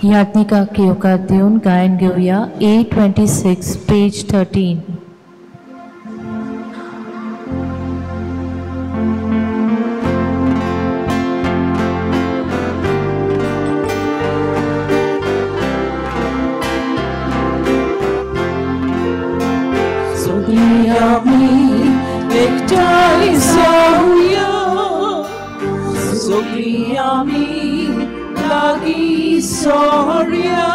याज्ञिकाक येवकार दिवन गायन घेवया A26 page 13. सगळीं आमी एकठांय जावया, सगळीं आमी लागीं सोरया,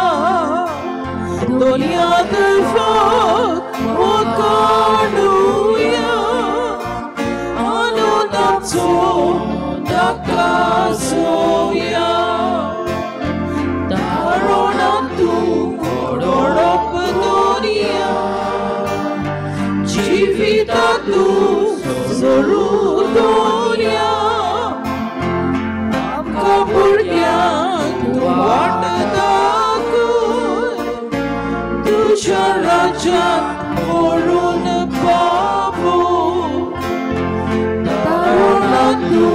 दोनया देवाक वखाणुया, आनंदाचो दाखोवया. तारुणांतू ओडप दोनया, जिवितांतू जोरू दोनया, आमकां भुरग्यांक वाट दाखय, तुज्या राज्यांत व्हरून पावो. तारुणांतू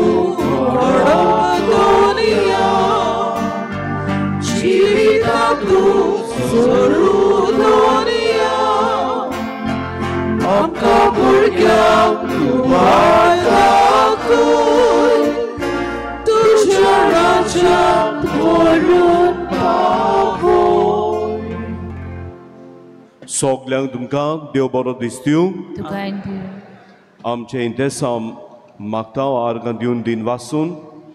ओडप दोनया, जिवितांतू जोरू दोनया, आमकां भुरग्यांक वाट दाखय, तुज्या राज्यांत व्हरून पावो. सगल्यांक तुमकां देव बरो दिसतूं. तुकाय दिवं. आमचें इंतेसांव मागता आर्गां दिवन दिन वासून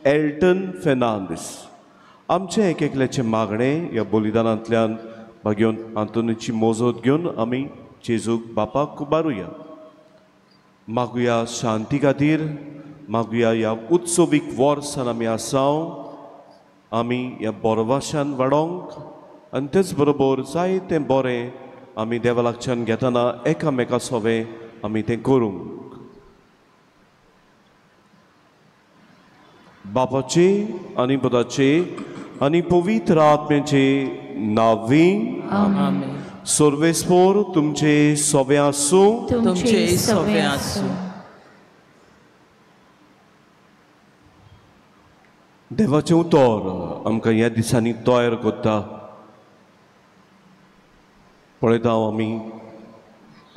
एल्टन फेर्नांदीस. आमचें एक एकल्याचें मागणें ह्या बलिदानांतल्यान भागयोन आंतोनीची मोजत घेवन आमी जेजूक बापाक उबारुया. मागुया शांती खातीर, मागुया ह्या उत्सवीक वर्सान आमी आसाव, आमी ह्या बोरवाशान वाडोवंक आनी तेच बरोबर जायतें बरें आमी देवा लागच्यान घेतना एकामेका सोवें आमी तें करूंक. बापाचे आनी पुताचे आनी पवित्र आत्म्याचे नांवी आमेन. सर्वेस्पोर तुमचे सोवें आसूं. तुमचे सोवें आसूं. देवाचें उतर आमकां ह्या दिसांनी तयार करता. पळयता आमी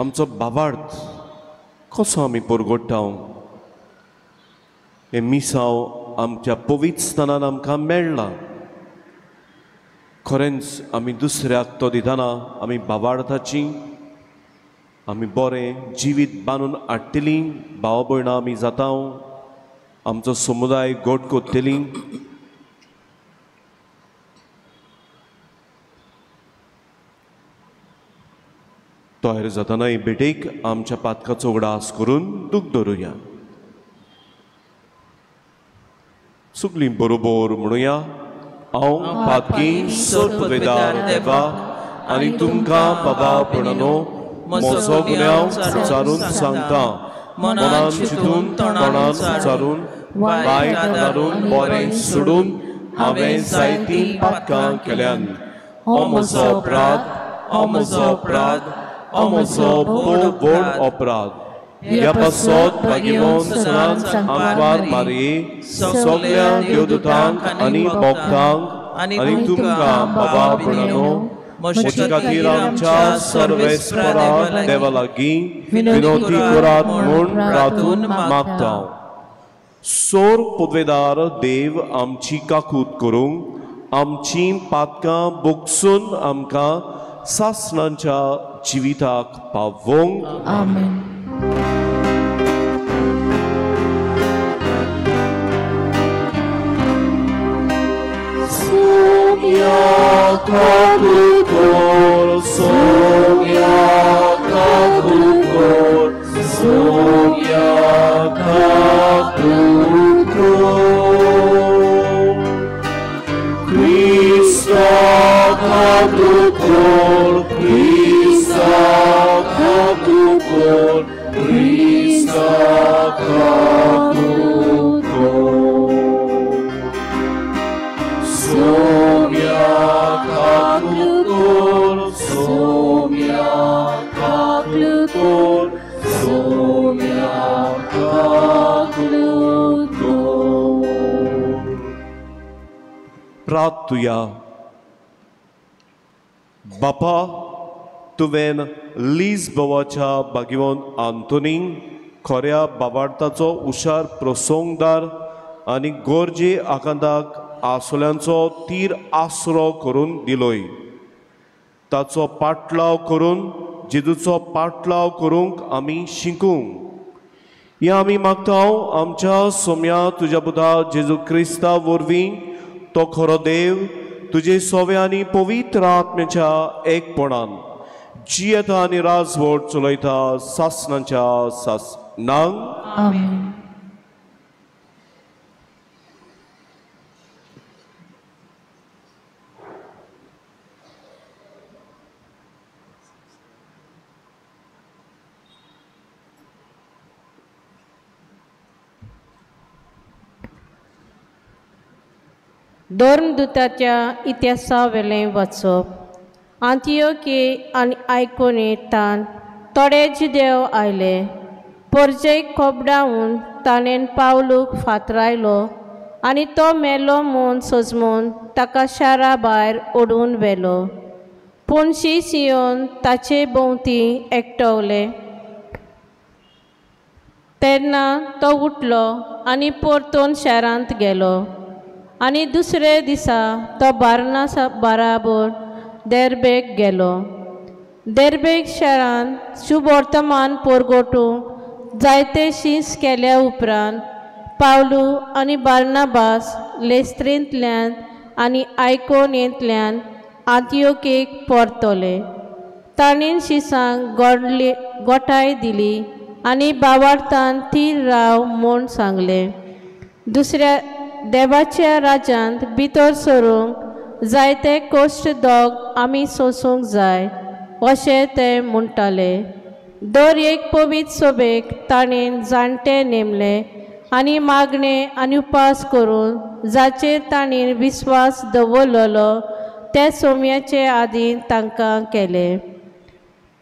आमचो भावार्थ कसो आमी परगट्टा. हें मिसांव आमच्या पवित्र स्थानान आमकां मेळ्ळां. खरेंच आमी दुसऱ्याक तो दितना आमी भावार्थाची आमी बरें जिवीत बांदून हाडटलीं, भाव भयणां आमी जाता, आमचो समुदाय गोट कोत्तलीं. तयार जातना ही भेटेक आमच्या पातकाचो उगडास करून दूख धरुया. सगळीं बरोबर म्हणुया, हांव पातकी सर्ववेदार देवा आनी तुमकां बाबा भयणांनो म्हजो गुन्यांव उच्चारून सांगता. मनान चिंतून तोंडान उच्चारून वायट धारून बरें सोडून हांवें जायतीं पातकां केल्यान. हो म्हजो अपराध, हो म्हजो अपराध, हो म्हजो भोव व्हड अपराध. ह्या पासत भाग्यवंत सदांच आंकवार मारये, सगल्या देवदूतांक आनी भक्तांक आनी तुमकां बाबा भयणांनो म्हजे खातीर आमच्या सर्वेस्परा देवा लागीं विनवती करात म्हूण प्रार्थून मागता. सोर पदवेदार देव आमची काकूत करूंक, आमची पातकां बोगसून आमकां सासणांच्या जिविताक पावोवंक. आमेन. Somia kakukor, somia kakukor, somia kakukor. Krista kakukor, Krista kakukor, Krista kakukor. Somia kakukor, somia kakukor, somia kakukor. प्रार्थुया. बापा, तुवें लीज भावाच्या भाग्यवंत आंतोनी खऱ्या बाबार्थाचो हुशार प्रसंगदार आनी गोरजे आकांताक आसल्यांचो तीर आसरो करून दिलोय. ताचो पाटलाव करून जेजूचो पाटलाव करूंक आमी शिकूंक हें आमी मागता आमच्या सोम्या तुज्या पुता जेजू क्रिस्ता वरवीं, तो खरो देव तुजे सोवे आनी पवित्र आत्म्याच्या एकपणान जियेता आनी राजवट चलयता सासनाच्या सासनांक. आमेन. धर्मदूताच्या इतिहासावेलें वाचप. आंतियोकी आनी आयकोनेतान थोडे जिदेव आयले. परजेक खोबडावन ताणें पावलूक फातरायलो आनी तो मेलो म्हूण सजमून ताका शारा भायर ओडून व्हेलो. पूण शीस येवन ताचे भोंवती एकटवले. तेन्ना तो उठलो आनी परतून शारांत गेलो आनी दुसरे दिसा तो बारनासा बाराबर देर्बेक गेलो. देर्बेक शारांत शुभवर्तमान परगटूंक जायते शीस केल्या उपरांत पावलू आनी बार्नाबास लेस्त्रींतल्यान आनी आयकोनेंतल्यान आंतियोकेक परतले. ताणें शिसांक गोठाय दिली आनी बावार्थान थीर राव म्हूण सांगलें. दुसऱ्या देवाच्या राज्यांत भितर सरूंक जायते कश्ट दोग आमी सोंसूंक जाय अशें ते म्हणटाले. दर एक पवित्र सभेक ताणें जाणटे नेमले आनी मागणें आनी उपास करून जाचेर ताणें विस्वास दवरलेलो त्या सोम्याचे आदीं तांकां केले.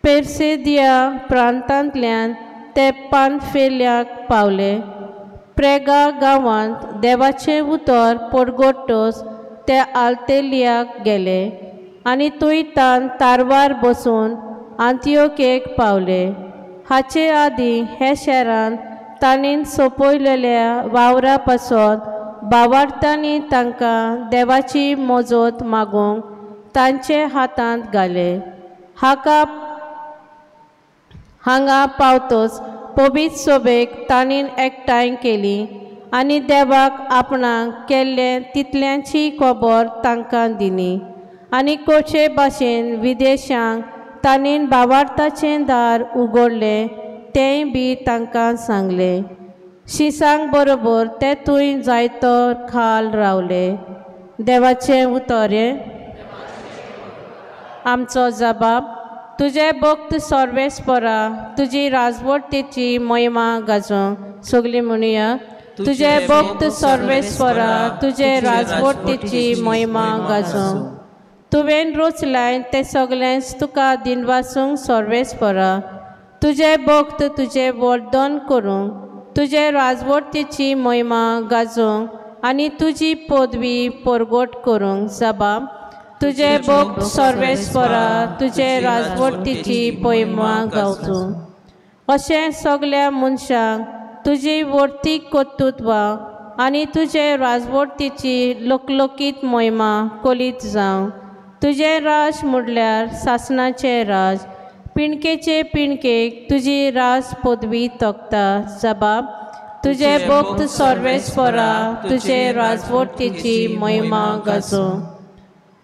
पेर्सेदिया प्रांतांतल्यान ते पानफेल्याक पावले. प्रेगा गांवांत देवाचें उतर परगटच ते आल्तेलियाक गेले आनी थंयतान तारवार बसून आंतियोकेक पावले. हाचे आदीं हे शारांत ताणें सोंपयलेल्या वावरा पासत बावार्थांनी तांकां देवाची मजत मागूंक तांचे हातांत घाले. हांगा पावतच पवित्र सभेक ताणें एकठांय केली आनी देवाक आपणाक केल्लें तितल्यांची खबर तांकां दिली आनी कोचे भाशेन विदेशांक ताणें बावार्थाचें दार उगडलें तेंय बी तांकां सांगलें. शिसांक बरोबर ते थंय जायतो खाल रावले. देवाचें उतर आमचो जबाब. तुजे भक्त सर्वेस्परा तुजी राजवटीची महिमा गाजोवंक. सगळीं म्हणुया. तुजे भक्त सर्वेस्परा तुजे राजवटीची महिमा गाजोवंक. तुवें रचलाय तें सगळेंच तुका दिनवासूंक सर्वेस्परा. तुजे भक्त तुजें वर्धन करूंक तुजे राजवटीची महिमा गाजोवंक आनी तुजी पदवी परगट करूंक. जबाब. तुजे भक्त सर्वेस्परा तुजे राजवटीची महिमा गावचूं. अशें सगळ्या मनशांक तुजी वर्ती कर्तृत्वां आनी तुजे राजवटीची लोकलोकीत महिमा कलीत जावं. तुजें राज म्हणल्यार सासणाचें राज, पिणकेचे पिणकेक तुजी राज पदवी तोखता. जबाब. तुजे भक्त सर्वेस्परा तुजे राजवटीची महिमा गाजोवं.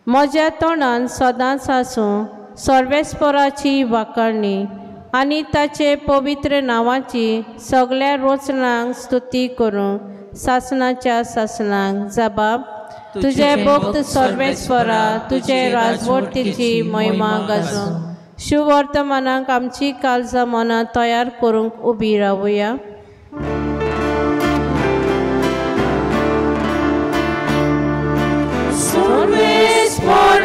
म्हज्या तोंडान सदांच आसूं सर्वेस्पराची वाखाणणी आनी ताचे पवित्र नांवाची सगळ्या रचनांक स्तुती करूंक सासणाच्या सासणांक. जबाब. तुजे भक्त सर्वेस्परा तुजे राजवटीची महिमा गाजोवं. शुभवर्तमानाक आमची काळजां मनां तयार करूंक उबी रावया. सर्वेस्पराक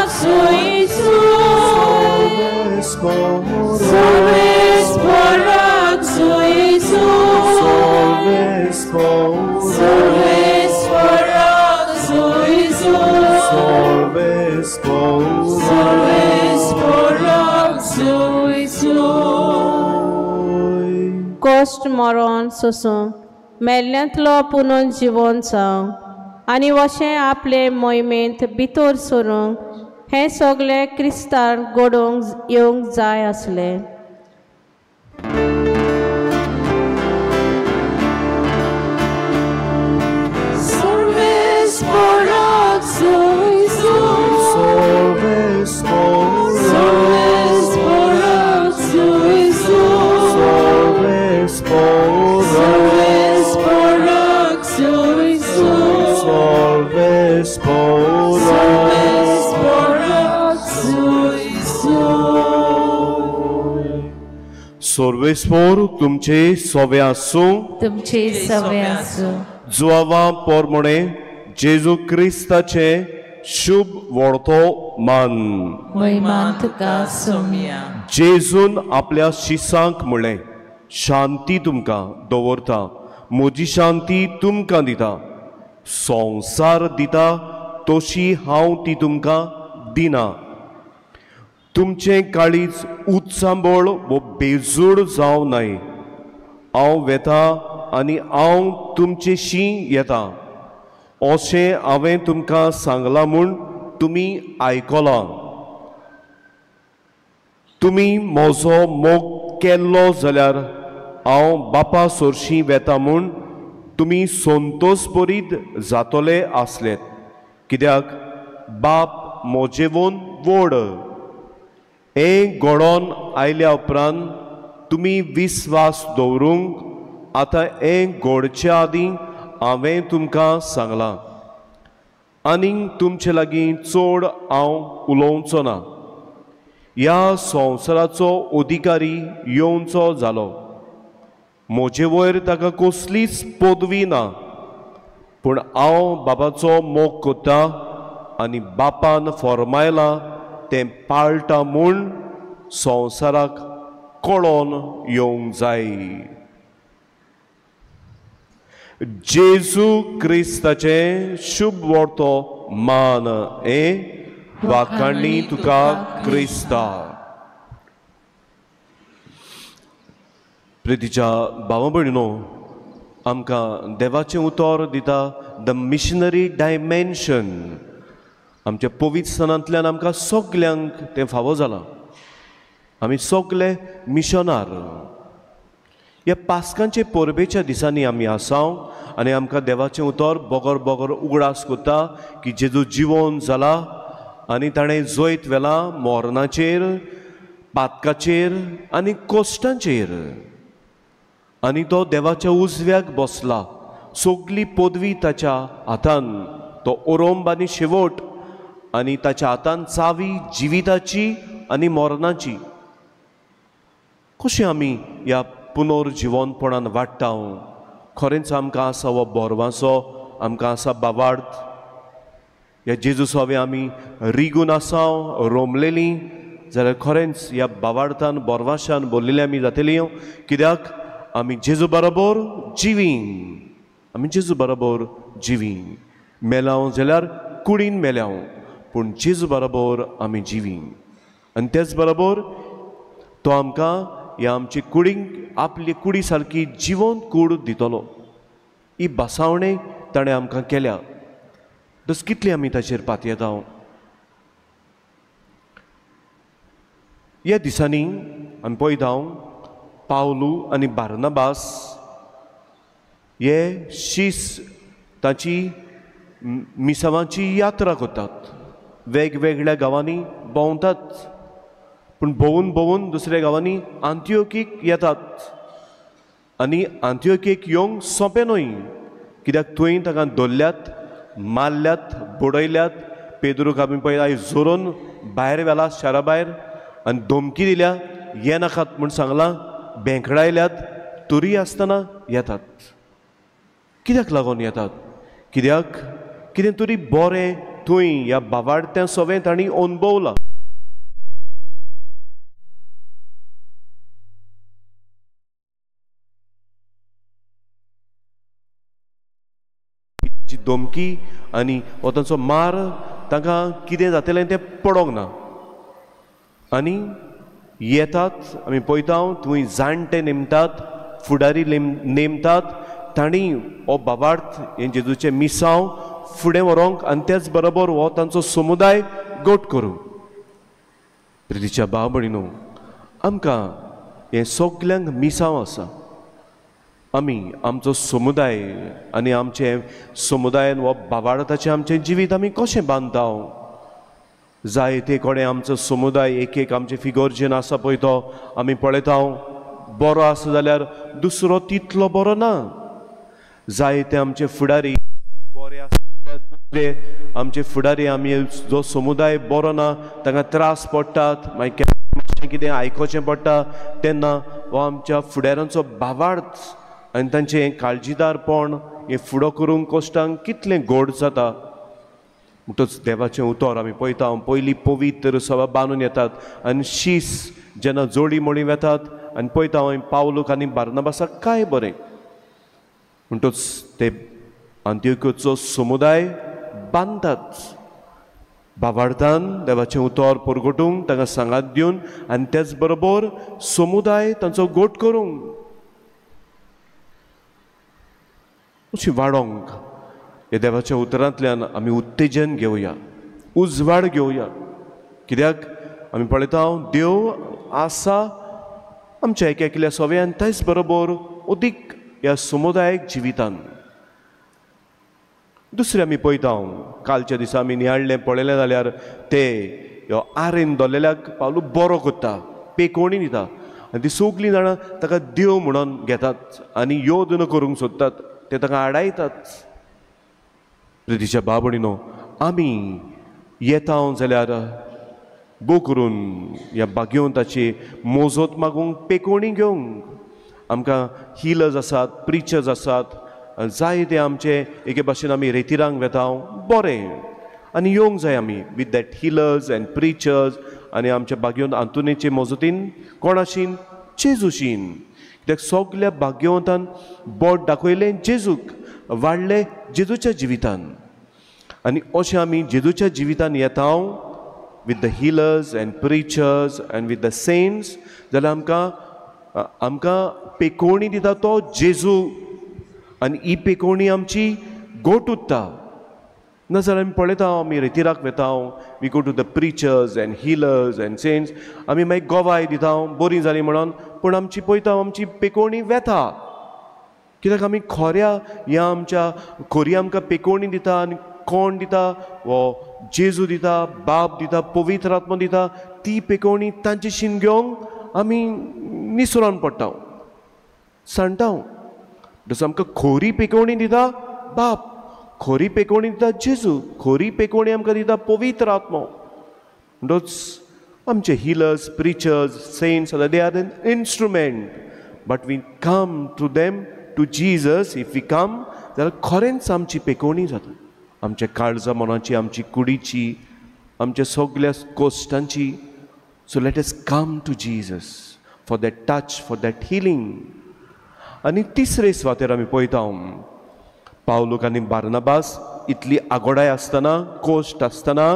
सोयसूं, सर्वेस्पराक सोयसूं, सर्वेस्पराक सोयसूं, सर्वेस्पराक जेजू. कश्ट मरण सोसूंक मेल्ल्यांतलो पुनून जिवन जावंक आनी वशें आपले मोहिमेंत भितर सरूंक हें सगळें क्रिस्तान घडोवंक येवंक जाय आसलें. सर्वेस्पोर तुमचे सवे आसूं, तुमचे सवे आसूं. जुआवा पोरमोणे जेजू क्रिस्ताचे शुभ व्हडतो मान. महिमा तुका सोम्या. जेजून आपल्या शिसांक म्हणलें, शांती तुमकां दवरता, म्हजी शांती तुमकां दिता, संवसार दिता तशी हांव ती तुमकां दिना. तुमचें काळीज उत्सांबळ वो बेजोड जावं नाय. हांव वेता आनी हांव तुमचेशी येता अशें हांवें तुमकां सांगलां म्हूण तुमी आयकलां. तुमी म्हजो मोग केल्लो जाल्यार हांव बापा सोरशीं वेता म्हूण तुमी संतोश बरीत जातले आसले, कित्याक बाप म्हजेवून व्हड. हें घडोवन आयल्या उपरांत तुमी विस्वास दवरूंक आतां हें घडचे आदीं हांवें तुमकां सांगलां. आनीक तुमचे लागीं चड हांव उलोवचो ना. ह्या संवसाराचो अधिकारी येवचो जालो, म्हजे वयर ताका कसलीच पदवी ना, पूण हांव बाबाचो मोग करता आनी बापान फॉर्मायलां तें पाळटा म्हूण संवसाराक कळोन येवंक जाय. जेजू क्रिस्ताचें शुभ वर्तो मान हें वाखाणी तुका क्रिस्ता. प्रितीच्या भावा भयणीनो, आमकां देवाचें उतर दिता the missionary dimension. आमच्या पवित्र स्थानांतल्यान आमकां सगल्यांक तें फावो जालां. आमी सगले मिशनार. ह्या पास्कांचे परबेच्या दिसांनी आमी आसा आनी आमकां देवाचें उतर बगर बगर उगडास करता की जेजू जिवन जाला आनी ताणें जैत व्हेलां मरणाचेर, पातकाचेर आनी कश्टांचेर, आनी तो देवाच्या उजव्याक बसला. सगली पदवी ताच्या हातान, तो ओरोंब आनी शेवट, आनी ताच्या हातान चावी जिविताची आनी मरणाची. कशें आमी ह्या पुनर्जिवनपणान वाडटा? खरेंच आमकां आसा हो बोरवांसो, आमकां आसा बावार्थ. ह्या जेजू सोवे आमी रिगून आसा रोमलेलीं जाल्यार खरेंच ह्या बावार्थान बोरवाशान बोल्लेली आमी जातली, कित्याक आमी जेजू बरोबर जिवी. आमी जेजू बरोबर जिवी. मेलाव जाल्यार कुडीन मेल्याव, पूण जेजू बरोबर आमी जिवी. आनी तेच बरोबर तो आमकां ह्या आमची कुडींक आपली कुडी सारकी जिवंत कूड दितलो. ही बसावणी ताणें आमकां केल्या. तस कितली आमी ताचेर पातयेता. ह्या दिसांनी आमी पळयता पावलू आनी बार्नाबास हे शीस ताची मिसावांची यात्रा करतात, वेगवेगळ्या गांवांनी भोंवतात, पूण भोंवून भोंवून दुसऱ्या गांवांनी आंतियोकीक येतात. आनी आंतियोकीक येवंक सोंपें न्हय, कित्याक थंय ताका धरल्यात, मारल्यात, बडयल्यात. पेद्रूक आमी पळयता जोरून भायर व्हेला शारा भायर आनी धमकी दिल्या, येनाकात म्हूण सांगलां, बेंकडायल्यात, तरी आसतना येतात. कित्याक लागून येतात? कित्याक कितें तरी बरें थंय ह्या बावाडत्या सवें तांणी अणभवलां. धमकी आनी हो तांचो मार तांकां कितें जातलें तें पडोंक ना. आनी येतात आमी पळयता थंय जाणटे नेमतात, फुडारी नेमतात, तांणी हो बाबार्थ हें जेजूचें मिसांव फुडें व्हरोंक आनी त्याच बरोबर हो तांचो समुदाय गोट करूंक. प्रितीच्या भाव भयणीनो, आमकां हें सगल्यांक मिसांव आसा. आमी आमचो समुदाय आनी आमचें समुदायान हो बाबार्थाचें आमचें जिवीत आमी कशें बांदता. जायते कडेन आमचो समुदाय एक एक आमचे फिगोर्जेन आसा पळय तो आमी पळयता, बरो आसा जाल्यार दुसरो तितलो बरो ना. जायते आमचे फुडारी बरे आसा जाल्यार दुसरे आमचे फुडारी आमी जो समुदाय बरो ना तांकां त्रास पडटात, मागीर मातशें कितें आयकोचें पडटा तेन्ना हो आमच्या फुडाऱ्यांचो भावार्थ आनी तांचें काळजीदारपण हें फुडो करूंक कश्टांक कितलें गोड जाता. म्हणटच देवाचें उतर आमी पळयता, पयलीं पवित्र सभा बांदून येतात आनी शीस जेन्ना जोडी मोडी वेतात आनी पळयता आमी पावलूक आनी बार्नाबासाक काय बरें. म्हणटच ते आंतियोकीचो समुदाय बांदतात भावार्थान देवाचें उतर परगटूंक, तांकां सांगात दिवन आनी तेच बरोबर समुदाय तांचो गोट करूंक, अशी वाडोवंक ह्या देवाच्या उतरांतल्यान आमी उत्तेजन घेवया, उजवाड घेवया. कित्याक आमी पळयता देव आसा आमच्या एक एकल्या सवयान, तेच बरोबर अदीक ह्या समुदायीक जिवितान. दुसरें आमी पळयता कालच्या दिसा आमी नियाळ्ळें पळयलें जाल्यार ते ह्यो आरेन धरलेल्याक पावलू बरो करता, पेकोवणी दिता आनी ती सगळीं जाणां ताका देव म्हणून घेतात आनी योदन करूंक सोदतात, ते ताका आडायतात. प्रितीच्या भाव भयणीनो, आमी येता जाल्यार बो करून ह्या भाग्यवंताची मोजत मागूंक, पेकोवणी घेवंक आमकां हिलर्स आसात, प्रिचर्स आसात, जाय ते आमचे एके भाशेन आमी रेतिरांक वेता बरें आनी येवंक जाय आमी with that healers and preachers आनी आमच्या भाग्यवंत आंतोनीचे मजतीन कोणाशीन जेजूशीन. कित्याक सगल्या भाग्यवंतान बोट दाखयलें जेजूक, वाडले जेजूच्या जिवितान आनी अशें आमी जेजूच्या जिवितान येता with the healers and preachers and with the saints जाल्यार आमकां आमकां पेकोवणी दिता तो जेजू आनी ही पेकोवणी आमची गोट उरता. नाजाल्यार आमी पळयता आमी रेतिराक वेता, we go to the preachers and healers and saints, आमी मागीर गोवाय दिता बरीं जालीं म्हणून, पूण आमची पळयता आमची पेकोवणी वेता. कित्याक आमी खोऱ्या ह्या आमच्या खोरी आमकां पेकोवणी दिता आनी कोण दिता, हो जेजू दिता, बाप दिता, पवित्र आत्मा दिता, ती पेकोवणी तांची शीन घेवंक आमी निसरोन पडटा, सांडटा. जसो आमकां खोरी पेकोवणी दिता बाप, खोरी पेकोवणी दिता जेजू, खोरी पेकोवणी आमकां दिता पवित्र आत्मो. म्हणटच आमचे हिलर्स, प्रिचर्स, सेंट्स आतां they are an instrument, but we come to them to Jesus. If we come जाल्यार खरेंच आमची पेकोवणी जाता, आमच्या काळजा मनाची, आमची कुडीची, आमच्या सगल्या कोश्टांची. So let us come to Jesus for that touch, for that healing. आनी तिसरे सुवातेर आमी पळयता पावलूक आनी बार्नाबास इतली आगोडाय आसतना, कोश्ट आसतना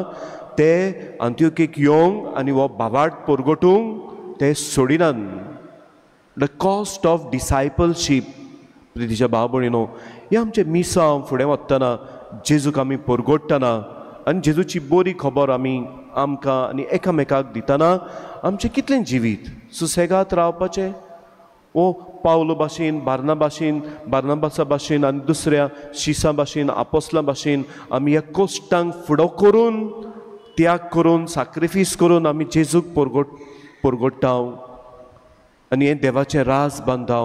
ते आंतियोकीक येवंक आनी हो भावार्थ परगटूंक ते सोडिनात. The cost of discipleship. प्रितीच्या भाव भयणीनो, हें आमचें मिसांव फुडें वतना जेजूक आमी परगोडटना आनी जेजूची बरी खबर आमी आमकां आनी एकामेकाक दितना आमचें कितलें जिवीत सुसेगाद रावपाचें. ओ पावलो भाशेन, बार्ना भाशेन, बार्नाबासा भाशेन आनी दुसऱ्या शिसां भाशेन, आपोसलां भाशेन आमी ह्या कोश्टांक फुडो करून, त्याग करून, साक्रिफीस करून आमी जेजूक परगोडटा आनी हें देवाचें राज बांदता.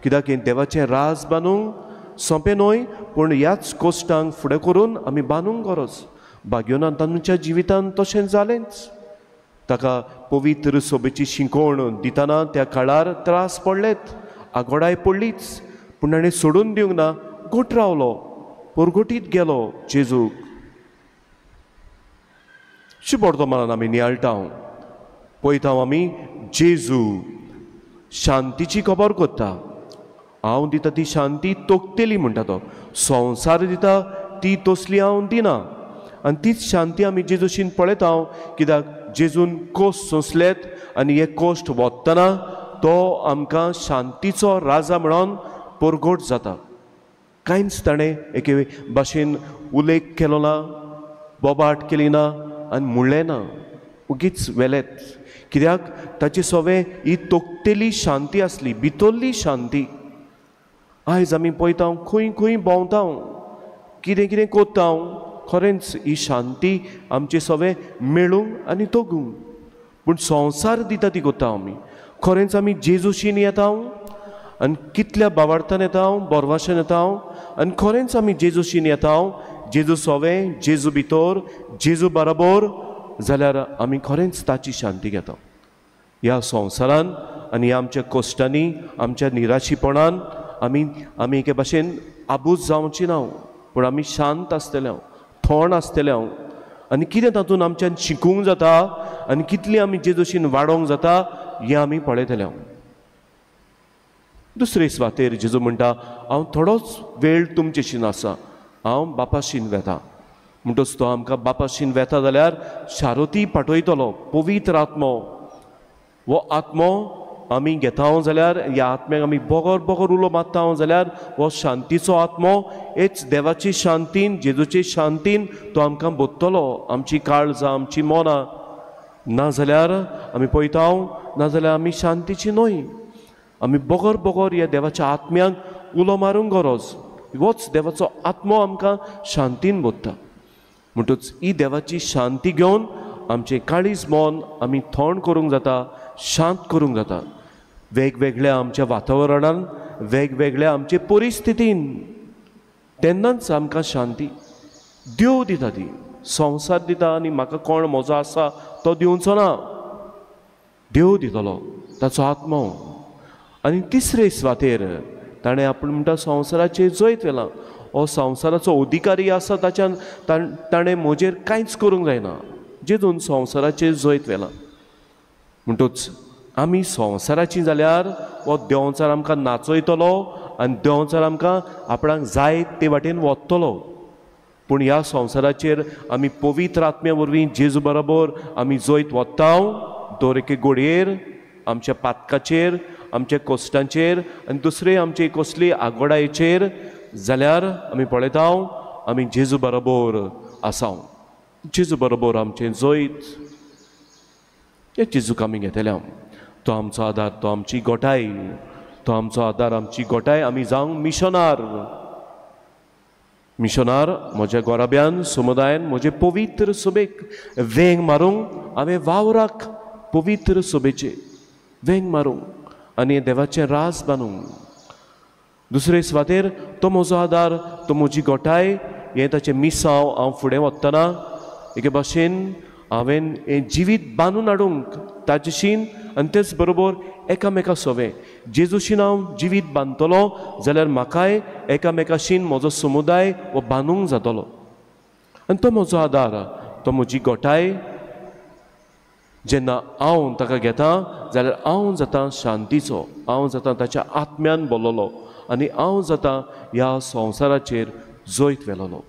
कित्याक हें देवाचें राज बांदूंक सोंपें न्हय, पूण ह्याच कोश्टांक फुडें करून आमी बांदूंक गरज. भाग्यवंतांच्या जिवितान तशें जालेंच. ताका पवित्र सोबेची शिकवण दितना त्या काळार त्रास पडलेत, आगोडाय पडलीच, पूण ताणें सोडून दिवंक ना, गोट रावलो, परगोटीत गेलो जेजूक. शुभवर्तमानान आमी नियाळटा, पळयता आमी जेजू शांतीची खबर करता. हांव दिता ती शांती तोखतली म्हणटा तो, संवसार दिता ती तसली हांव दिना. आनी तीच शांती आमी जेजूशीन पळयता, कित्याक जेजून कोश्ट सोंसलेत आनी हे कोश्ट वतना तो आमकां शांतीचो राजा म्हणून परगट जाता. कांयच ताणें एके भाशेन उल्लेख केलो ना, बोबाट केली ना आनी म्हणलें ना, उगीच वेलेत. कित्याक ताची सवे ही तोखतेली शांती आसली, भितरली शांती. आयज आमी पळयता खंय खंय भोंवता, कितें कितें करता, खरेंच ही शांती आमचे सवे मेळूंक आनी तगूंक. पूण संवसार दिता ती करता आमी. खरेंच आमी जेजूशीन येता आनी कितल्या बावार्थान येता, बोरवाशान येता आनी खरेंच आमी जेजूशीन येता, जेजू सोवे, जेजू भितर, जेजू बरोबर जाल्यार आमी खरेंच ताची शांती घेता. ह्या संवसारान आनी ह्या आमच्या कश्टांनी, आमच्या निराशीपणान आमी आमी एके भाशेन आबूज जावची ना, पूण आमी शांत आसतले, थंड आसतले आनी कितें तातूंत आमच्यान शिकूंक जाता आनी कितली आमी जेजूशीन वाडोवंक जाता हें आमी पळयतले. दुसरे सुवातेर जेजू म्हणटा, हांव थोडोच वेळ तुमचेशीन आसा, हांव बापाशीन वेता. म्हणटच तो आमकां बापाशीन वेता जाल्यार शारोती पाठयतलो, पवित्र आत्मो. हो आत्मो आमी घेता जाल्यार, ह्या आत्म्याक आमी बगर बगर उलो मारता जाल्यार हो शांतीचो आत्मो हेच देवाची शांतीन, जेजूचे शांतीन तो आमकां बोत्तलो, आमची काळजां, आमची मनां. नाजाल्यार आमी पळयता, नाजाल्यार आमी शांतीची न्हय. आमी बगर बगर ह्या देवाच्या आत्म्याक उलो मारूंक गरज. होच देवाचो आत्मो आमकां शांतीन बोत्ता. म्हणटच ही देवाची शांती घेवन आमचें काळीज मन आमी थंड करूंक जाता, शांत करूंक जाता. वेगवेगळ्या आमच्या वातावरणान, वेगवेगळ्या आमचे परिस्थितीन तेन्नाच आमकां शांती देव दिता. ती संवसार दिता आनी म्हाका कोण म्हजो आसा तो दिवचो ना, देव दितलो ताचो आत्मो. आनी तिसरे सुवातेर ताणें आपूण म्हणटा संवसाराचेर जैत व्हेलां. हो संवसाराचो अधिकारी आसा, ताच्यान ताणें म्हजेर कांयच करूंक जायना, जेजून संवसाराचेर जैत व्हेलां. म्हणटच आमी संवसाराची जाल्यार हो देंवचार आमकां नाचयतलो आनी देंवचार आमकां आपणाक जाय ते वाटेन वतलो. पूण ह्या संवसाराचेर आमी पवित्र आत्म्या वरवीं जेजू बरोबर आमी जैत वता, दर एके गोडयेर, आमच्या पातकाचेर, आमच्या कश्टांचेर आनी दुसरे आमचे कसली आगोडायेचेर जाल्यार आमी पळयता आमी जेजू बरोबर आसा, जेजू बरोबर आमचें जैत. हे जेजूक आमी घेतले, तो आमचो आदार, तो आमची गोठाय, तो आमचो आदार, आमची गोठाय. आमी जावंक मिशनार, मिशनार म्हज्या गोराब्यान, समुदायान म्हजे पवित्र सभेक वेंग मारूंक हांवें वावराक पवित्र सभेचे वेंग मारूंक आनी देवाचें राज बांदूंक. दुसरे सुवातेर तो म्हजो आदार, तो म्हजी गोठाय, हें ताचें मिसांव हांव फुडें वतना एके भाशेन हांवें हें जिवीत बांदून हाडूंक ताचेशीन आनी तेच बरोबर एकामेका सोवें जेजूशीन हांव जिवीत बांदतलो जाल्यार म्हाकाय एकामेकाशीन म्हजो समुदाय हो बांदूंक जातलो. आनी तो म्हजो आदार, तो म्हजी गोठाय. जेन्ना हांव ताका घेता जाल्यार हांव जाता शांतीचो, हांव जाता ताच्या आत्म्यान बोल्लोलो आनी हांव जाता ह्या संवसाराचेर जैत व्हेलोलो.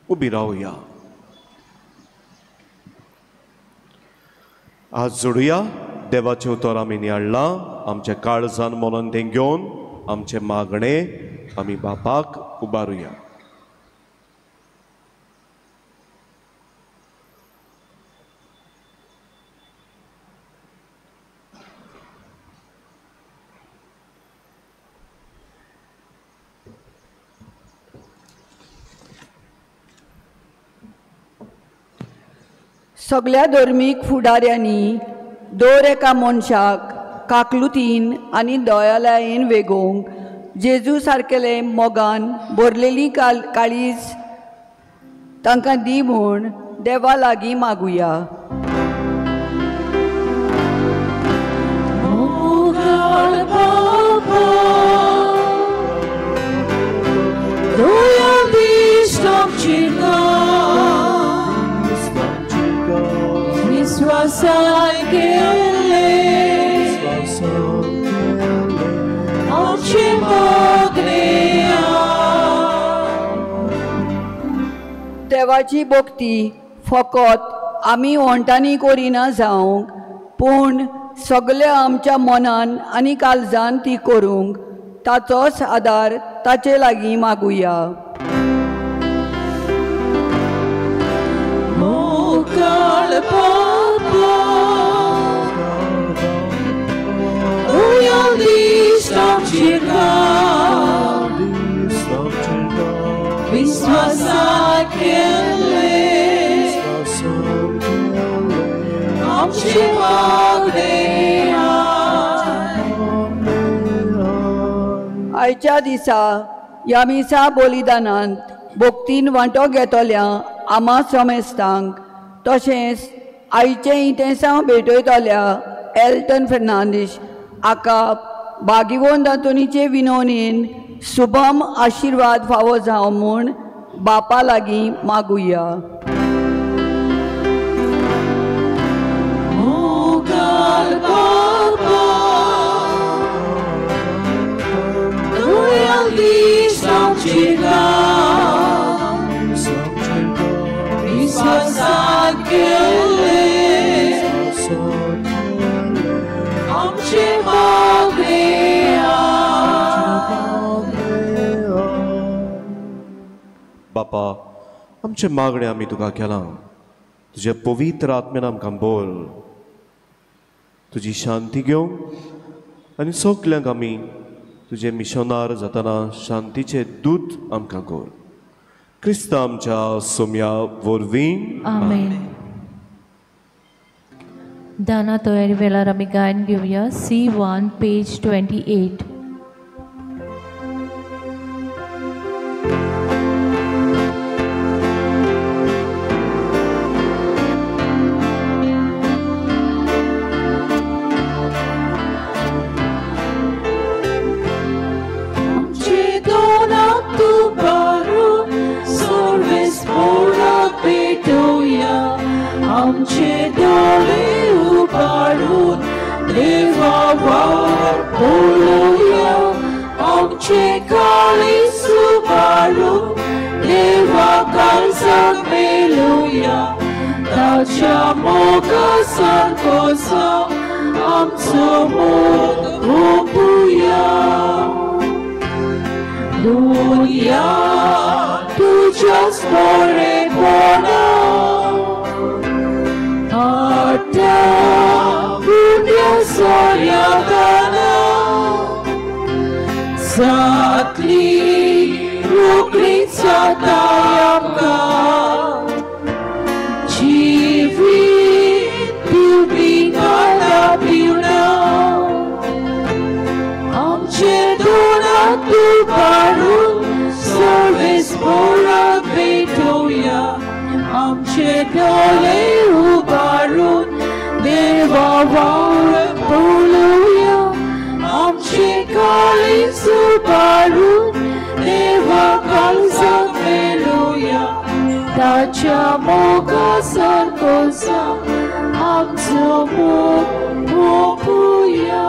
उबी रावया, आज जोडुया देवाचें उतर आमी नियाळ्ळां. आमच्या काळजान मनान तें घेवन आमचें मागणें आमी बापाक उबारुया. सगळ्या धर्मीक फुडाऱ्यांनी दर एका मनशाक काकलुतीन आनी दयालयेन वेगोवंक जेजू सारकेले मोगान भरलेली काळीज तांकां दी म्हूण देवा लागीं मागुया. विश्वासान केल्ले आमचे देवाची भक्ती फकत आमी ओंठांनी करिना जावंक पूण सगळ्या आमच्या मनान आनी काळजान ती करूंक ताचोच आदार ताचे लागीं मागुया. मोगाळ बाबा तुया दीस आमचेर घाल विस्वासान केल्लें आमचें मागणें आयक. आयच्या दिसा ह्या मिसा बलिदानांत भक्तीन वांटो घेतल्या आमा समेस्तांक तशेंच आयचें इंतेसांव भेटयतल्या एल्टन फेर्नांदीश हाका भागिवंत आंतोनीचे विनवणेन शुभम आशिर्वाद फावो जावं म्हूण बापा लागीं मागुया. मोगाळ बाबा तुया दीस आमचेर घाल विस्वासान केल्लें आमचें मागणें आयक. बापा आमचें मागणें आमी तुका केलां तुज्या पवित्र आत्म्यान आमकां बोल तुजी शांती घेवंक आनी सगल्यांक आमी तुजे मिशनार जातना शांतीचें दूत आमकां कर. क्रिस्ता आमच्या सोम्या वरवीं. आमेन. दाना तयारी वेळार आमी गायन घेवया C1 page 28. आमचे दोनाक उबारून सर्वेस्पोराक भेटोवया आमचे दोळे उबारून देवा वाट पळोवया आमचे काळीज उबारून देवा काळजाक मेळोवया ताच्या मोगा सारको जावं आमचो मोग ओंपुया. दुनिया तुझ्याच बरेपणा हाडटा पुण्य सोऱ्यादाना जातली रोखडीच जाता आमकां जिवीत दिवपी खाला पिवणा आमचे दोनाक उबारून सर्वेस्पोराक भेटोवया आमचे दोळे उबारून देवा वाट पळोवया आमचे काळीज उबारून देवा काळजाक मेळोवया ताच्या मोगा सारको जावं आमचो मोग ओंपुया.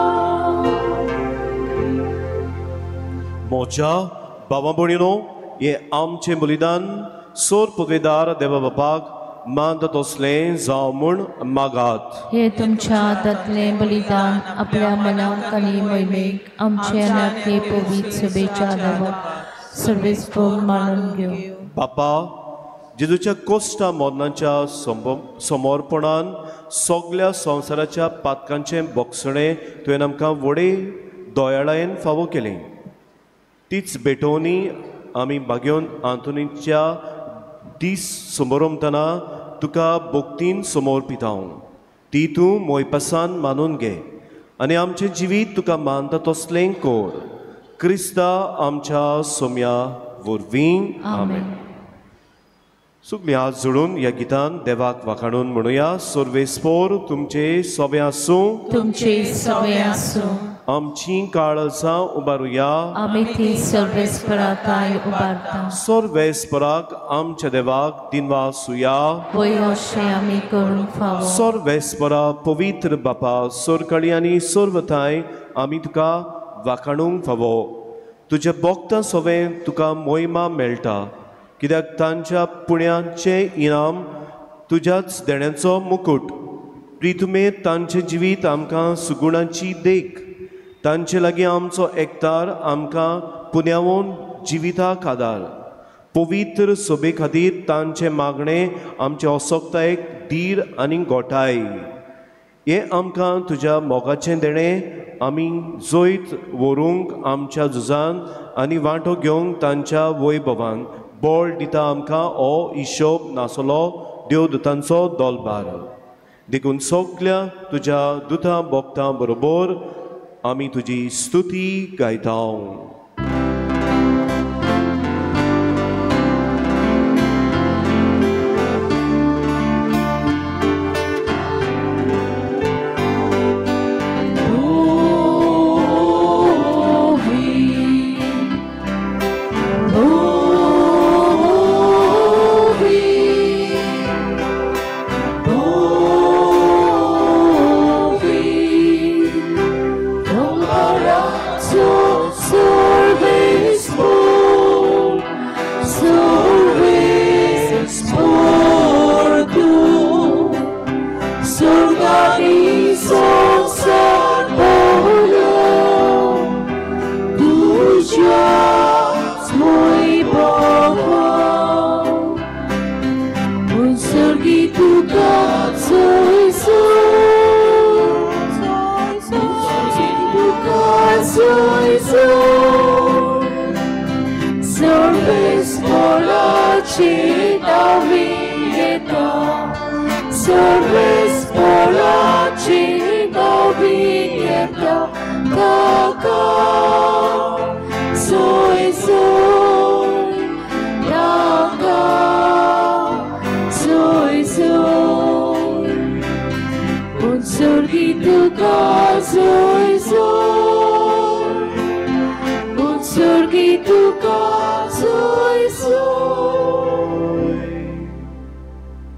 मोजा बाबा भयणीनो हें आमचें बलिदान सोर पदवेदार देवा बापाक मानता तसलें जावं म्हूण मागात. हे तुमच्या हातांतलें बलिदान आपल्या मनाक आनी मोहिमेक आमचे आनी आपले पवित्र सभेच्या देवाक सर्वेस्पोर मानून घेवं. बापा जेजूच्या कोश्टा मरणाच्या समर्पणान सगल्या संवसाराच्या पातकांचें बोगसणें तुवें आमकां व्हडे दयाळायेन फावो केलें. तीच भेटवणी आमी बागेवन आंतोनीच्या दीस समोरमतना तुका भक्तीन समोर पिताव ती तूं मोयपासान मानून घे आनी आमचें जिवीत तुका मानता तसलें कर. क्रिस्ता आमच्या सोम्या वरवीं. आमेन. सगळीं हात जोडून ह्या गितान देवाक वाखाणून म्हणुया. सर्वेस्पोर तुमचे सोबे आसूं तुमचे सोबे आसूं. आमची काळजां उबारुया आमी ती सर्वेस्पराक उबारता. सर्वेस्पराक आमच्या देवाक दिनवासुया वय अशें आमी करूंक फावो. सर्वेस्परा पवित्र बापा सोरकळी आनी सर्वताय आमी तुका वाखाणूंक फावो. तुज्या भक्तां सोवें तुका मोहिमा मेळटा कित्याक तांच्या पुण्याचें इनाम तुज्याच देण्याचो मुकूट. प्रितुमे तांचें जिवीत आमकां सुगुणाची देख, तांचे लागीं आमचो एकतार आमकां पुण्यावून जिविताक आदार. पवित्र सोबे खातीर तांचें मागणें आमचे असक्तायेक धीर आनी गोठाय. हें आमकां तुज्या मोगाचें देणें आमी जैत व्हरूंक आमच्या झुजान आनी वांटो घेवंक तांच्या वैभवान बळ दिता आमकां हो हिशोब नासलो देवदूतांचो दोलबार. देखून सगल्या तुज्या दुतां भोगतां बरोबर आमी तुजी स्तुती गायता.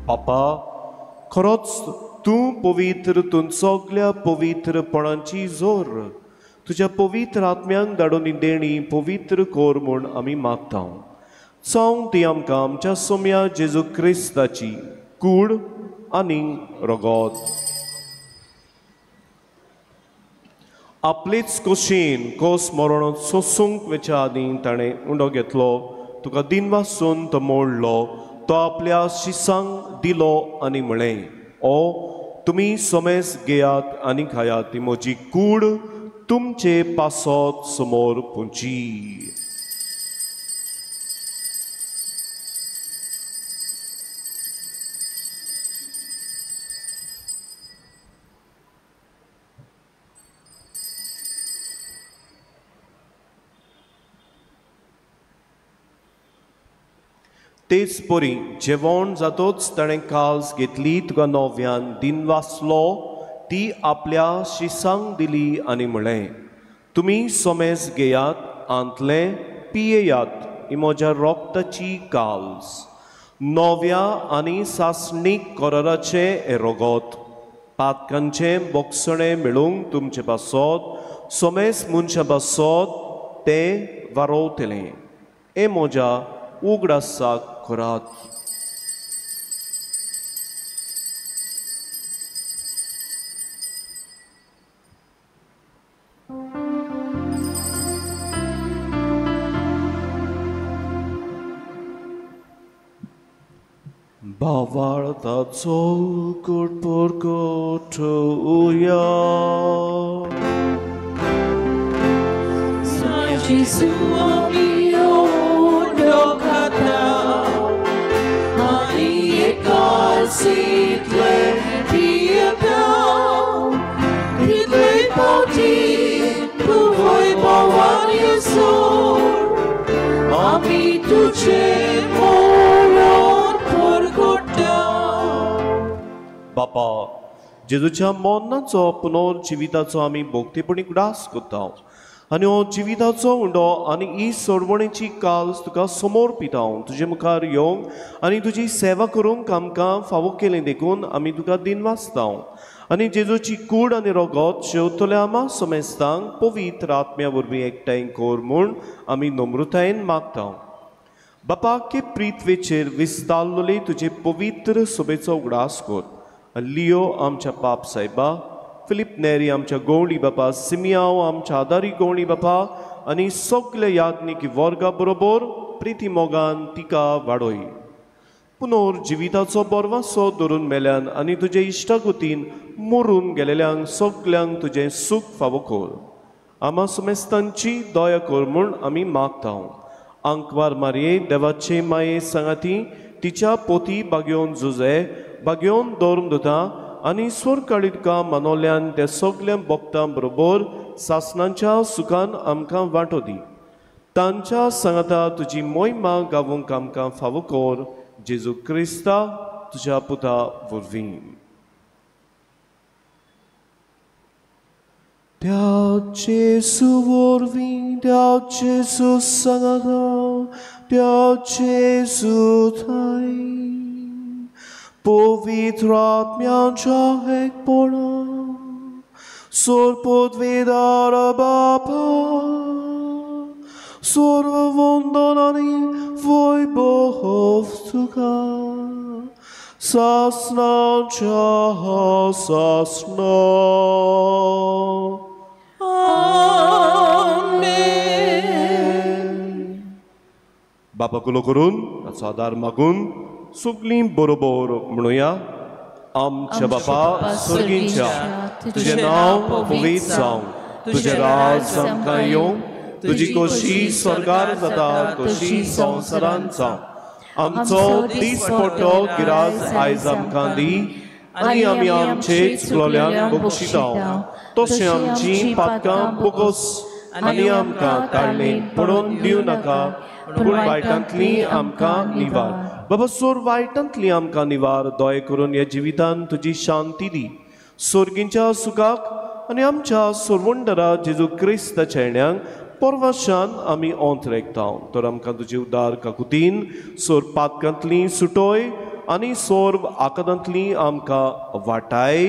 बापा, खरोच तूं पवित्र, तूं सगल्या पवित्रपणाची जोर. तुज्या पवित्र आत्म्यांक धाडून देणी पवित्र कोर म्हूण आमी मागता. जावं ती आमकां आमच्या सोम्या जेजू क्रिस्ताची कूड आनी रगत. आपलेच कोशीन कोस मरण सोसूंक वेच्या आदीं ताणें उंडो घेतलो, तुका दिनवासून तो मोडलो, तो आपल्या शिसांक दिलो आनी म्हळें, ओ तुमी सोमेस घेयात आनी खायात, ती म्हजी कूड तुमचे पासत समोर पुंची. तेच परी जेवण जातोच ताणें काल्स घेतली, तुका नव्यान दिनवासलो, ती आपल्या शिसांक दिली आनी म्हळें, तुमी सोमेस घेयात, आंतलें पियेयात, ही म्हज्या रोगताची काल्स, नव्या आनी सासणीक कराराचें हें रगत, पातकांचें बोगसणें मेळूंक तुमचे पासत सोमेस मनशा पासत तें वारोवतलें. हें म्हज्या उगडासाक करात. भावार्थाचो कुटपुरकोट उया. बापा, जेजूच्या मरणाचो पुनर्जिविताचो आमी भोगतेपणी उगडास करता आनी हो जिविताचो उंडो आनी ही सोडवणेची काल्स तुका समोर पिता. तुजे मुखार येवंक आनी तुजी सेवा करूंक आमकां फावो केलें देखून आमी तुका दिनवासता. आनी जेजूची कूड आनी रगत शेवतल्या आमा समेस्तांक पवित्र आत्म्या वरवीं एकठांय कर म्हूण आमी नम्रतायेन मागता. बापा के प्रिथवेचेर विस्तारलोले तुजे पवित्र सोबेचो उगडास कर. लियो आमच्या पाप सायबा, फिलीप नेरी आमच्या गवळी बापा, सिमियाव आमच्या आदारी गवळी बापा आनी सगळे याज्ञिक वर्गा बरोबर प्रिती मोगान तिका वाडोय. पुनर्जिविताचो बरवासो धरून मेल्यान आनी तुजे इश्टागतीन मरून गेलेल्यांक सगल्यांक तुजें सूख फावो कर. आमा सुमेस्तांची दया कर म्हूण आमी मागता. आंकवार मारये देवाचे माये सांगाती तिच्या पोती बागेवन जुजे बागेवन दवरून दिता आनी सोरकाळीत मानवल्यान त्या सगल्या भक्तां बरोबर सासणाच्या सुखान आमकां वांटो दी. तांच्या सांगाता तुजी मोहिमा गावूंक आमकां फावो कर. जेजू क्रिस्ता तुज्या पुता वरवीं. त्या जेजू वरवीं, त्या जेजू सांगाता, त्या जेजू थाय पवित्र आत्म्याच्या एकपणान सोरपोतवेदार बापा सर्व वंदन आनी वैभव तुका सासणाच्या सासणा. आमेन. बापा कुलो करून ताचो आदार मागून सगळीं बरोबर म्हणुया. आमच्या बापा स्वर्गींच्या, तुजें नांव पवित्र जावं, तुजें राज आमकां येवं, तुजी कोशी स्वर्गार जाता तशी संवसारांत जावं. आमचो दीसपट्टो गिराज आयज आमकां दी आनी आमी आमचे चुकलोल्यांक बक्षिता तशें आमची पातकां बोगस आनी आमकां ताळणेन पडोवन दिवं नाका, पूण वायटांतली आमकां निवार. बाबा सोर वायटांतली आमकां निवार. दया करून ह्या जिवितान तुजी शांती दी. सोर्गींच्या सुखाक आनी आमच्या सोरवंडरा जेजू क्रिस्ताच्या येण्यांक परवाशान आमी ओंत रेखता. तर आमकां तुजी उदार काकुतीन सोर पातकांतली सुटोय आनी सोर आकादांतली आमकां वाटाय.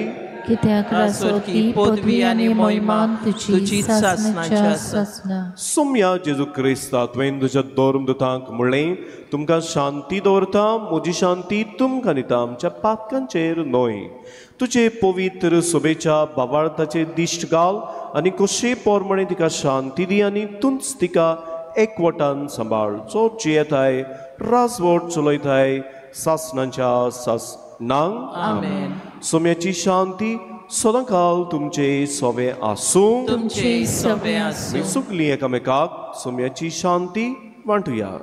कित्याक रासोती पदवी आनी मोहिमा तुजी सासणाच्या सासणा. सोम्या जेजू क्रिस्ता तुवें तुज्या धर्मदूतांक म्हणलें, तुमकां शांती दवरता, म्हजी शांती तुमकां दिता, आमच्या पातकांचेर न्हय तुजे पवित्र सोबेच्या बावार्थाचेर दिश्ट घाल आनी कशे पोरमणे तिका शांती दी आनी तूंच तिका एकवटान सांबाळ. चो जियेताय राजवट चलयताय सासणाच्या सासणांक. आमेन. सोम्याची शांती सदांकाल तुमचे सोवे आसूं. तुमचे सोवे आसूं. सगळीं एकामेकाक सोम्याची शांती वांटुया.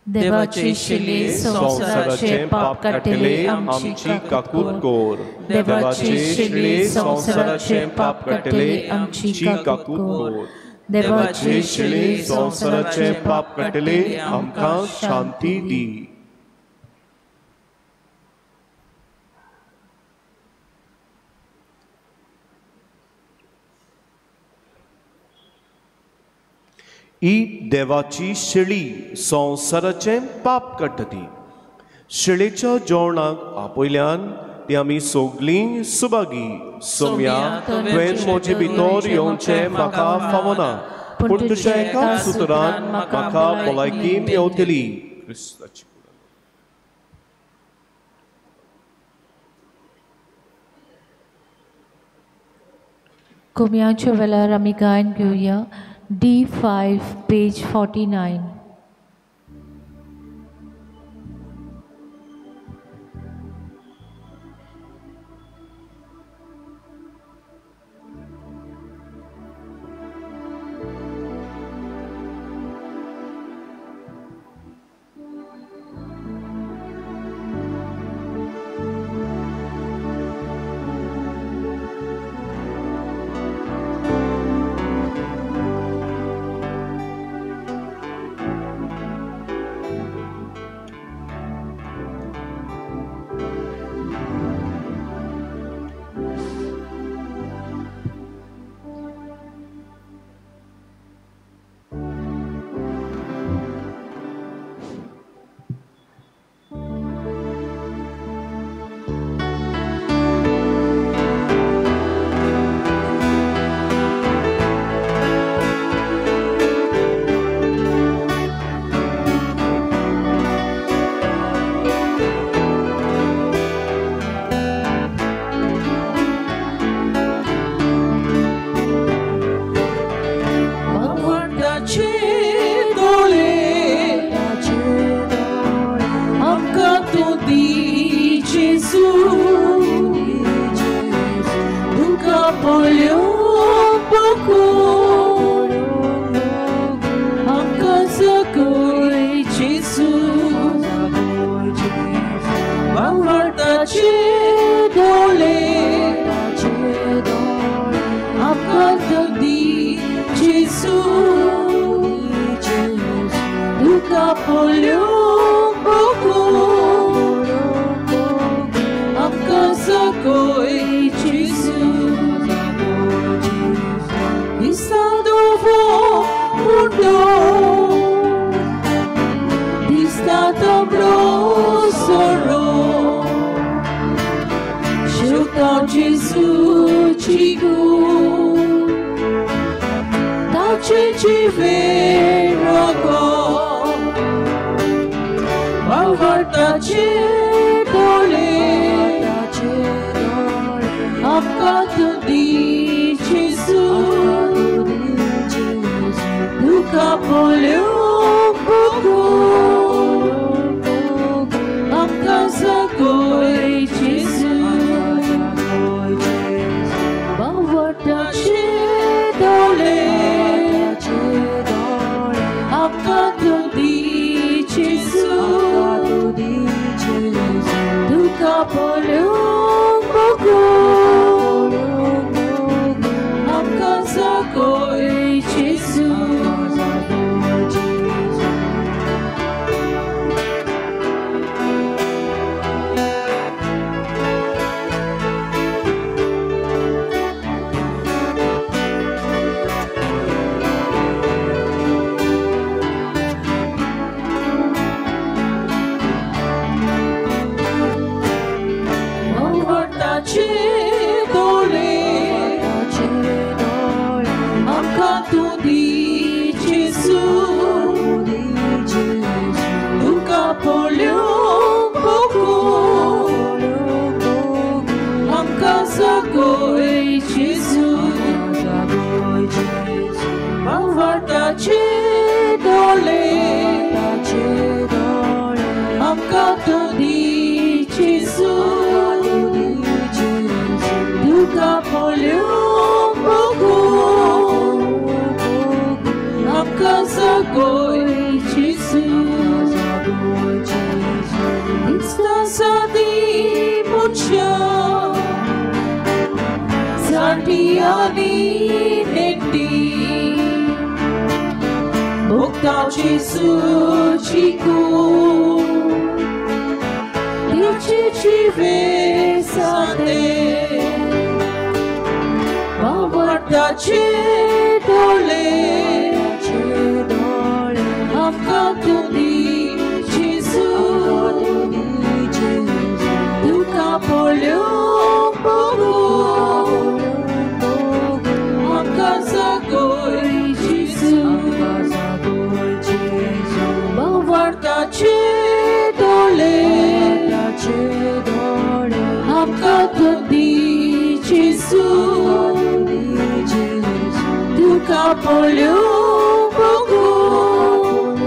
देवाचे शिले संवसाराचे पाप काडटले आमची काकूत कर. देवाचे शिले संवसाराचे पाप काडटले आमची काकूत कर. देवाचे शिले संवसाराचे पाप काडटले आमकां शांती दी. ही देवाची शेळी संवसाराचें पाप काडटा. ती शेळेच्या जेवणाक आपयल्यान ती आमी सगळीं सुभागी. सोम्या तुवें म्हजे भितर येवचें म्हाका फावना, पूण तुज्या एका सुत्रान म्हाका भलायकी मेवतली. क्रिस्ताची कोम्याच्या वेळार आमी गायन घेवया. D5, page 49. जेजू तुका पळोवंक बगून आमकां जागय जेजू दिसता धवो मुंडो दिसता तांबडो सोरो शेवटा जेजूची गूण ताचें जिवें रगत भावार्थाचे दोळे आमकां तूं दी जेजू तुका पळोवंक बगून आमकां जागय जेजू भावार्थाचे दोळे आमकां तूं दी जेजू तुका पळोवंक बगून आमकां जागय जेजू. भावार्थाचे दोळे आमकां तूं दी जेजू तुका पळोवंक बगून आमकां जागय जेजू भावार्थाचे दोळे आमकां तूं दी जेजू तुका पळोवंक बगून आमकां जागय जेजू. दिसता सादी मनशां जाणटी आनी नेणटी भोगता जेजूची गूण तिचें जिवें सादें भावार्थाचे दोळे आमकां तूं दी जेजू तुका पळोवंक बगून आमकां जागय जेजू भावार्थाचे दोळे आमकां तूं दी जेजू तुका पळोवंक बगून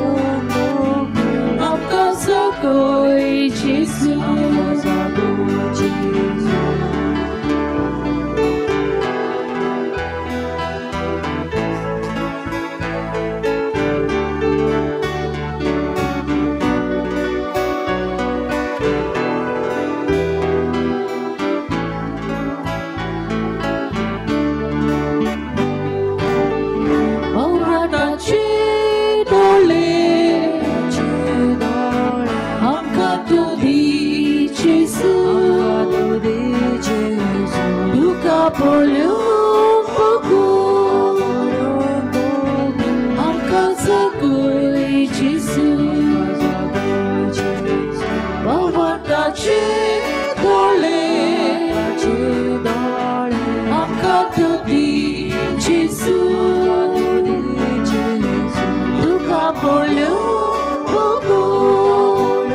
आमकां जागय जेजू. भावार्थाचे दोळे आमकां तूं दी जेजू तुका पळोवंक बगून आमकां जागय जेजू भावार्थाचे दोळे आमकां तूं दी जेजू तुका पळोवंक बगून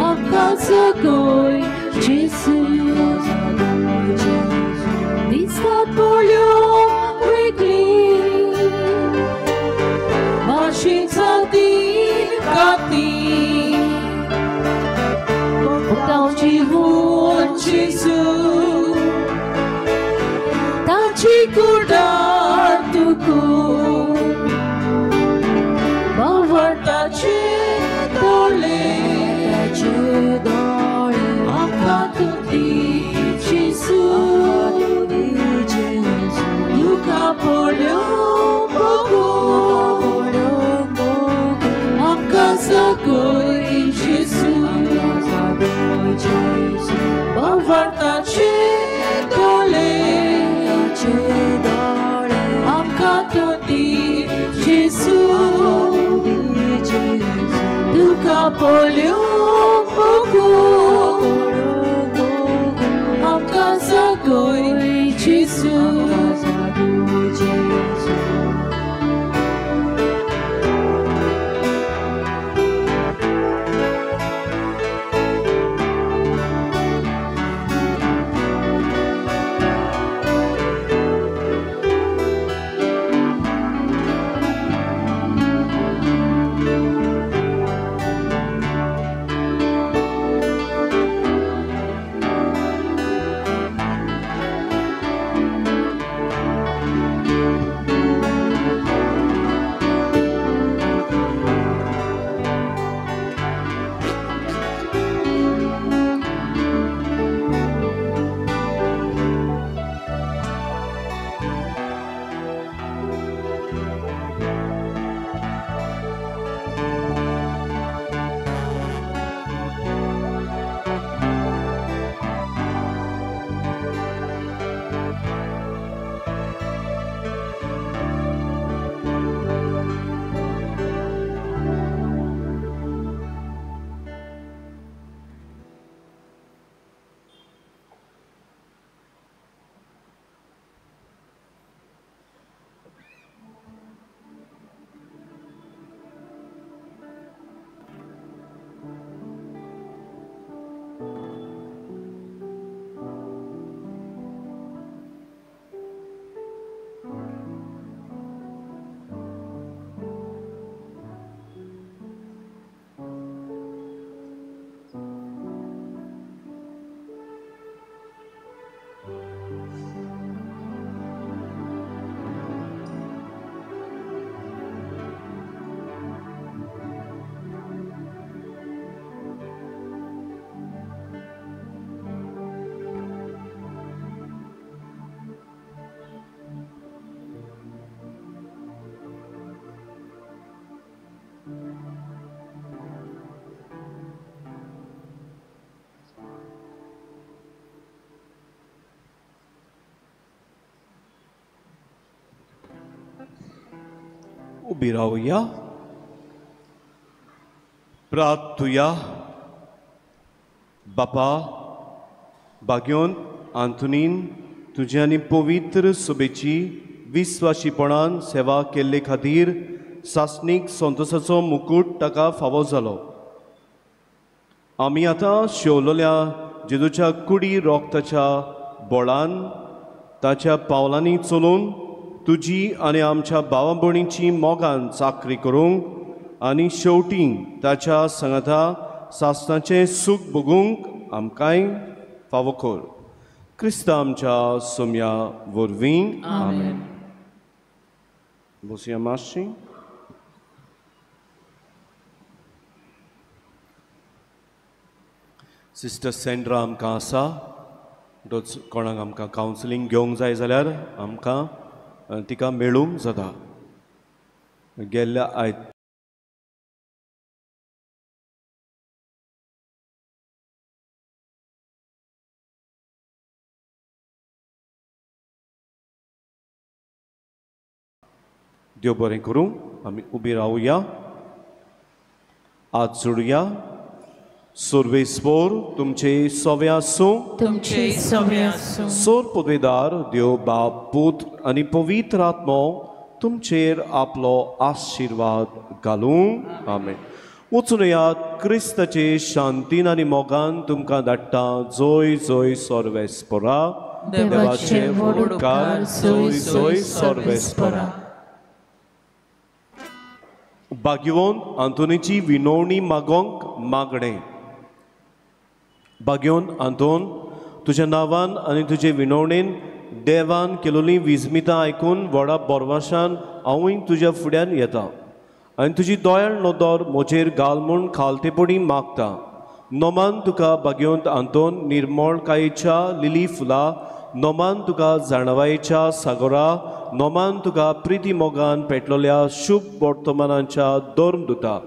आमकां जागय जेजू. दिसतात पळोवंक वेगळी भाशे जाती काती भोगता जिवन जेजू ताची कुडार तुकू भावार्थाचे दोळे आमकां तूं दी जेजू तुका पळोवंक जागय जेजू, भावार्थाचे दोळे आमकां तूं दी जेजू, तुका पळोवंक बगूंक आमकां जागय जेजू. उबी रावया, प्रार्थुया. बापा बाग्योन आंतोनीन तुज्या आनी पवित्र सभेची विस्वाशीपणान सेवा केल्ले खातीर सासणीक संतोसाचो मुकूट ताका फावो जालो. आमी आतां शेवलोल्या जेजूच्या कुडी रोगताच्या बोळान ताच्या पावलांनी चलून तुजी आनी आमच्या भावा भयणीची मोगान चाकरी करूंक आनी शेवटी ताच्या सांगाता सासणाचें सूख भोगूंक आमकांय फावो कर. क्रिस्ता आमच्या सोम्या वरवीं आमेन. बसया मातशी. सिस्टर सेंड्रा आमकां आसा, कोणाक आमकां कावन्सिलींग घेवंक जाय जाल्यार आमकां तिका मेळूंक जाता. गेल्ल्या आयत देव बरें करूं. आमी उबी रावया, हात जोडुया. सर्वेस्पोर तुमचे सवे आसूं, तुमचे सवे आसूं. सोर पदवेदार देव बाप पूत आनी पवित्र आत्मो तुमचेर आपलो आशिर्वाद घालूं. आमेन. वचून येयात क्रिस्ताचे शांतीन आनी मोगान तुमकां धाडटा. जोय जोय सर्वेस्पोरा. देवाचे व्हड उपकार. जोय जोय सर्वेस्पोरा. बाग्योन आंतोनीची विनवणी मागोंक मागणें. बाग्योन आंतोन तुज्या नांवान आनी तुजे विनवणेन देवान केलोलीं विजमितां आयकून व्हडा बोरवाशान हांवूय तुज्या फुड्यान येता आनी तुजी दोयाळ नदर म्हजेर घाल म्हूण खालतेपणी मागता. नोमान तुका बाग्योन आंतोन निर्मळकायेच्या लिली फुलां, नोमान तुका जाणवायेच्या सागोरा, नोमान तुका प्रिती मोगान पेटलोल्या शुभ वर्तमानाच्या धर्म दुता.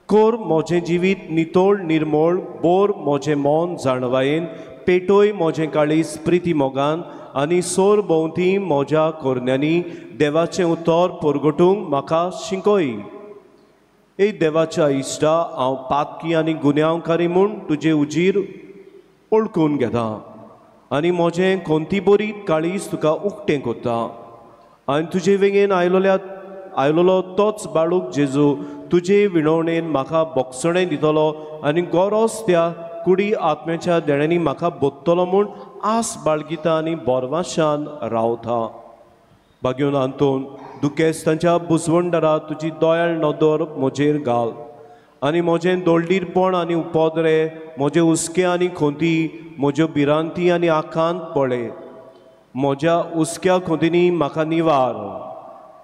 कोर म्हजें जिवीत नितोळ निर्मोळ, बोर म्हजें मन जाणवायेन, पेटोय म्हजें काळीज प्रिती मोगान आनी सोर भोंवती म्हज्या कोरण्यांनी देवाचें उतर परगटूंक म्हाका शिकय. ए देवाच्या इश्टा, हांव पातकी आनी गुन्यांवकारी म्हूण तुजे उजीर ओळखून घेता आनी म्हजें कोंती बरी काळीज तुका उक्तें करता आनी तुजे वेंगेन आयलोलो तोच बाळूक जेजू तुजे विणवणेन म्हाका बोगसणें दितलो आनी गरोज त्या कुडी आत्म्याच्या देण्यांनी म्हाका बोत्तलो म्हूण आस बाळगिता आनी बोरवाशान रावता. बागेवन आंतोन, दुखेस्तांच्या बुजवंडरा तुजी दयाळ नदर म्हजेर घाल आनी म्हजें दोळडीरपण आनी उपद्रे, म्हजे हुस्के आनी खोंती, म्हज्यो भिरांती आनी आकांत पळय. म्हज्या हुस्क्या खोंतींनी म्हाका निवार.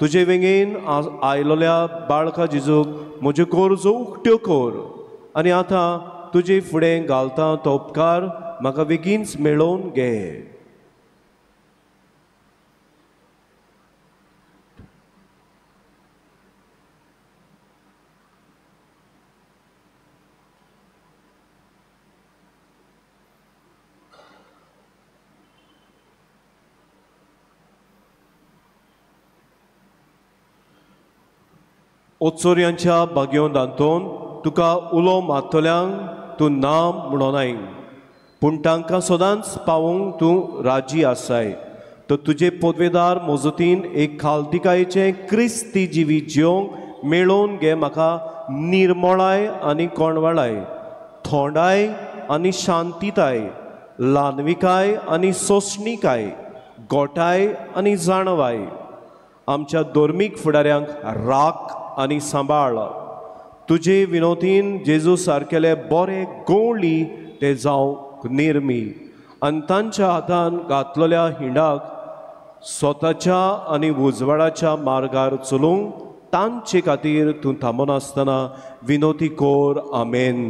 तुजे वेंगेन आयलोल्या बाळका जेजूक म्हज्यो गरजो उक्त्यो कर आनी आतां तुजे फुडें घालता तो उपकार म्हाका बेगीनच मेळोवन घे. ओचोर्यांच्या बागयोन दांतोन तुका उलो मारतल्यांक तूं ना म्हणोनाय, पूण तांकां सदांच पावोवंक तूं राजी आसाय. तर तुजे पदवेदार मजतीन एक खालतिकायेचें क्रिस्ती जिवीत जिवंक मेळोवन घे. म्हाका निर्मळाय आनी कोणवाळाय, थोंडाय आनी शांतिताय, ल्हानविकाय आनी सोंसणिकाय, गोठाय आनी जाणवाय. आमच्या धर्मीक फुडाऱ्यांक राख आनी सांबाळ. तुजे विनोदीन जेजू सारकेले बरे गवळी ते जावंक निर्मी आनी तांच्या हातान घातलेल्या हिंडाक स्वताच्या आनी उजवाडाच्या मार्गार चलूंक तांचे खातीर तूं थांबनासतना विनोदी कोर. आमेन.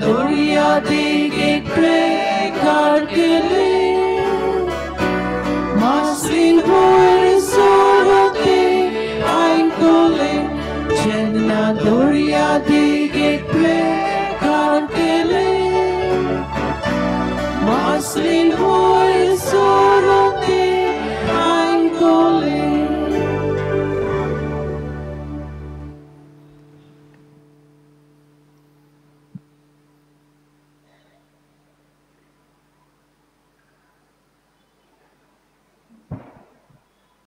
Doria de que pregar que